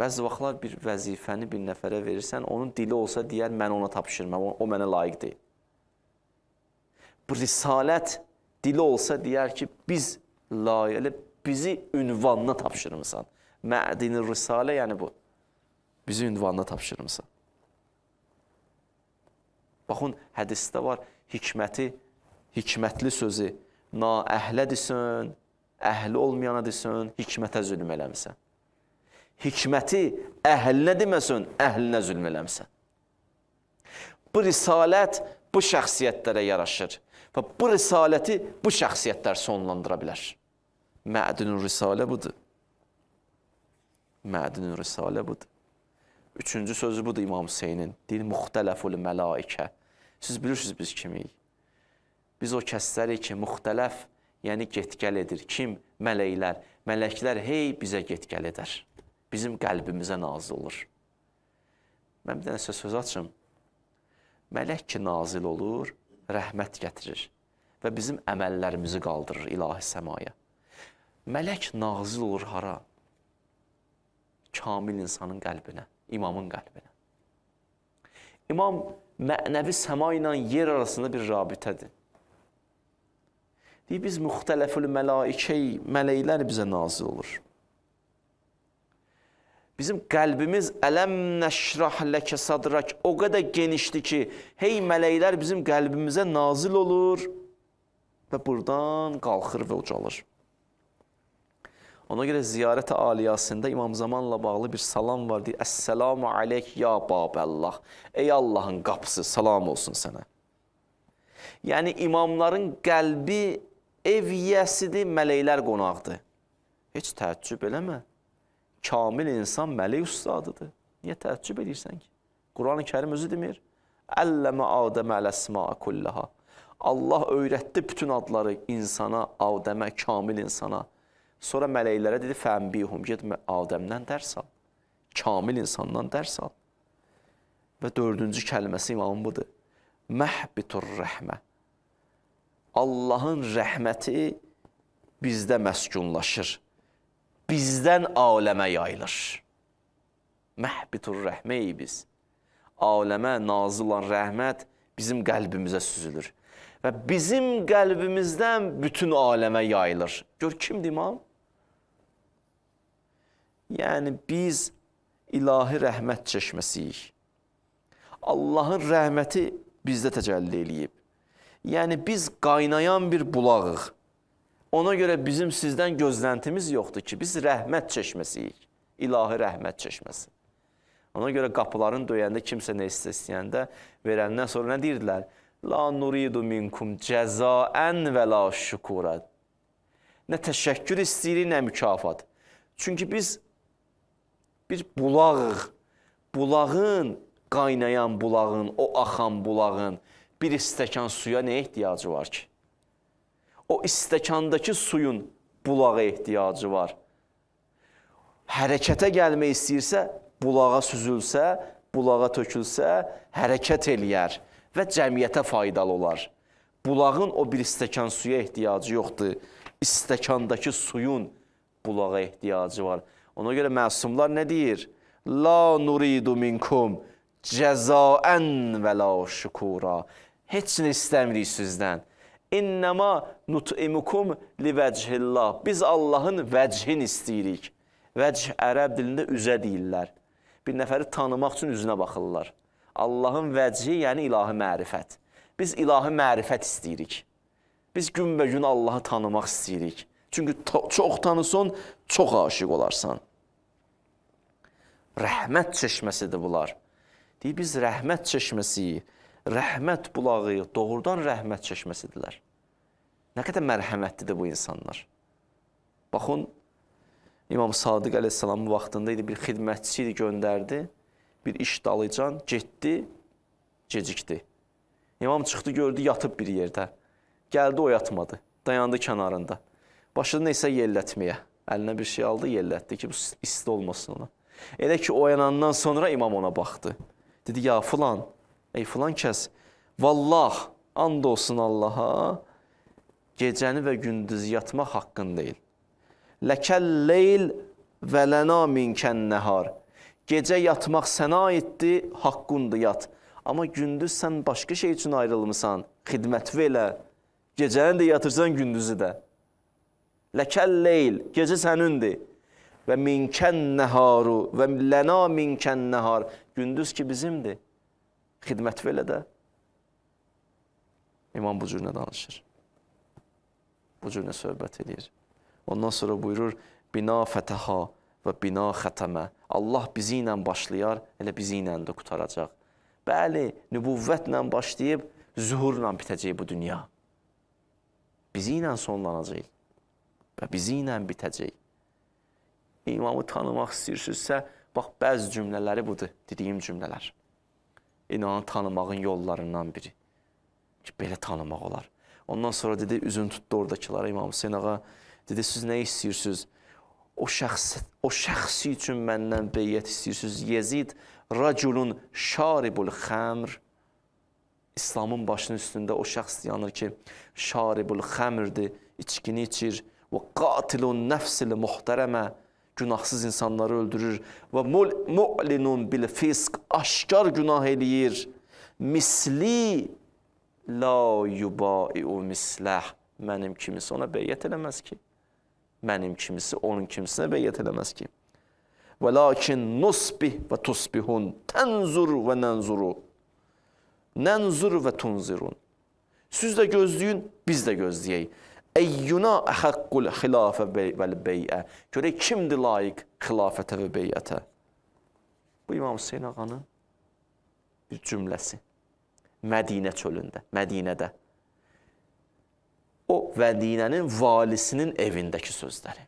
Bəzi vaxtlar bir vəzifəni bir nəfərə verirsən, onun dili olsa deyər, mən ona tapşırmam, o mənə layiq deyil. Bu risalət dili olsa deyər ki, biz layiq, bizi ünvanına tapşırmısan. Mədini risalə, yəni bu. Bizi ünvanına tapşırmısan. Baxın, hədisdə var hikməti, hikmətli sözü naəhlə desin, əhli olmayana desin, hikmətə zülm eləmisən. Hikməti əhlinə deməsin, əhlinə zülm eləmisən. Bu risalət bu şəxsiyyətlərə yaraşır və bu risaləti bu şəxsiyyətlər sonlandıra bilər. Mədünün risalə budur. Mədünün risalə budur. Üçüncü sözü budur İmam Hüseynin. Deyir, müxtələful mələikə. Siz bilirsiniz biz kimiyik? Biz o kəslərik ki, müxtələf, yəni get-gəl edir. Kim? Mələklər. Mələklər hey bizə get-gəl edər. Bizim qəlbimizə nazil olur. Mən bir dənə sizə söz açım. Mələk ki nazil olur, rəhmət gətirir və bizim əməllərimizi qaldırır ilahi səmaya. Mələk nazil olur hara? Kamil insanın qəlbinə, imamın qəlbinə. İmam mənəvi səma ilə yer arasında bir rabitədir. Deyir, biz müxtələfül mələikə, mələklər bizə nazil olur. Bizim qəlbimiz ələm nəşrah ləkə sadrak o qədər genişdir ki, hey mələklər bizim qəlbimizə nazil olur və buradan qalxır və ucalır. Ona görə ziyarət-i aliyasında İmam Zamanla bağlı bir salam var. Deyir, Əssəlamu aleyk ya babəllah. Ey Allahın qapısı, salam olsun sənə. Yəni imamların qəlbi ev yiyəsidir, mələklər qonaqdır. Heç təəccüb eləmə. Kamil insan mələk ustadıdır. Niyə təəccüb edirsən ki? Quran-ı Kərim özü demir. Əlləmə Adəmə ələsmaə kullaha. Allah öyrətdi bütün adları insana, Adəmə, kamil insana. Sonra mələklərə dedi, fəmbihum, get Adəmdən dərs al. Kamil insandan dərs al. Və dördüncü kəlməsi imamın budur. Məhbitur rəhmə. Allahın rəhməti bizdə məskunlaşır. Bizdən aləmə yayılır. Məhbitur rəhməyik biz. Aləmə nazil olan rəhmət bizim qəlbimizə süzülür. Və bizim qəlbimizdən bütün aləmə yayılır. Gör, kimdir imam? Yəni biz ilahi rəhmət çeşməsiyik. Allahın rəhməti bizdə təcəlli eləyib. Yəni biz qaynayan bir bulağıq. Ona görə bizim sizdən gözləntimiz yoxdur ki, biz rəhmət çeşməsiyik. İlahi rəhmət çeşməsi. Ona görə qapıların döyəndə kimsə nə istəyəndə verəndən sonra nə deyirdilər? La nuridu minkum cəzaən və la şükura. Nə təşəkkür istəyirik, nə mükafat. Çünki biz bir bulağıq. Bulağın, qaynayan bulağın, o axan bulağın bir stəkan suya nə ehtiyacı var ki? O stəkandakı suyun bulağa ehtiyacı var. Hərəkətə gəlmək istəyirsə, bulağa süzülsə, bulağa tökülsə, hərəkət eləyər və cəmiyyətə faydalı olar. Bulağın o bir stəkan suya ehtiyacı yoxdur. Stəkandakı suyun bulağa ehtiyacı var. Ona görə məsumlar nə deyir? La nuridu minkum cəzaən və la şükura. Heç nə istəmirik sizdən. İnnəma nut'imukum li vəchillah. Biz Allahın vəchini istəyirik. Vəch ərəb dilində üzə deyirlər. Bir nəfəri tanımaq üçün üzünə baxırlar. Allahın vəchi, yəni ilahi mərifət. Biz ilahi mərifət istəyirik. Biz günbəgün Allahı tanımaq istəyirik. Çünki çox tanısan, çox aşiq olarsan. Rəhmət çeşməsidir bunlar. Deyir, biz rəhmət çeşməsiyik, rəhmət bulağıyıq, doğrudan rəhmət çeşməsidirlər. Nə qədər mərhəmətlidir bu insanlar. Baxın, İmam Sadiq əleyhissalamın vaxtında idi, bir xidmətçi idi, göndərdi, bir iş dalıcan, getdi, gecikdi. İmam çıxdı, gördü, yatıb bir yerdə. Gəldi, o yatmadı, dayandı kənarında. Başladı neysə yellətməyə. Əlinə bir şey aldı, yellətdi ki, bu isti olmasın ona. Elə ki, oyanandan sonra imam ona baxdı. Dedi, ya filan, ey filan kəs, vallah, and olsun Allaha, gecəni və gündüz yatmaq haqqın deyil. Ləkəl leyl və lənə minkən nəhar. Gecə yatmaq sənə aiddir, haqqındır yat. Amma gündüz sən başqa şey üçün ayrılmısan, xidmət elə. Gecəni də yatırsan, gündüzü də. Ləkəl leyl, gecə sənindir. Və minkən nəharu və lənə minkən nəhar. Gündüz ki bizimdir. Xidmət elə də. İmam bu cür nə danışır? Bu cür nə söhbət edir? Ondan sonra buyurur, bina fətəha və bina xətəmə. Allah bizi ilə başlayar, elə bizi ilə də qurtaracaq. Bəli, nübüvvətlə başlayıb, zühurla bitəcək bu dünya. Bizi ilə sonlanacaq və bizi ilə bitəcək. İmamı tanımaq istəyirsinizsə, bax, bəzi cümlələri budur, dediyim cümlələr. İnanı tanımağın yollarından biri. Ki, belə tanımaq olar. Ondan sonra dedi, üzün tutdu oradakılara İmam Hüseyin ağa. Dedi, siz nə istəyirsiniz? O şəxsi üçün məndən beyyət istəyirsiniz. Yezid, raculun şaribul xəmr. İslamın başının üstündə o şəxs dayanır ki, şaribul xəmrdir, içkini içir. Və qatilun nəfsil muhtərəmə, günahsız insanları öldürür. Və mu'linun bil fisk, aşkar günah eləyir. Misli la yubai'u misləh, mənim kimisi ona beyyət eləməz ki. Mənim kimisi onun kimisinə beyyət eləməz ki. Və lakin nusbih və tusbihun, tənzur və nənzuru. Nənzur və tunzirun. Siz də gözləyin, biz də gözləyək. Eyyuna əhaqqul xilafə vəl beyə. Görək kimdir layiq xilafətə və beyətə? Bu İmam Hüseyin ağanın bir cümləsi. Mədinə çölündə, Mədinədə. O Mədinənin valisinin evindəki sözləri.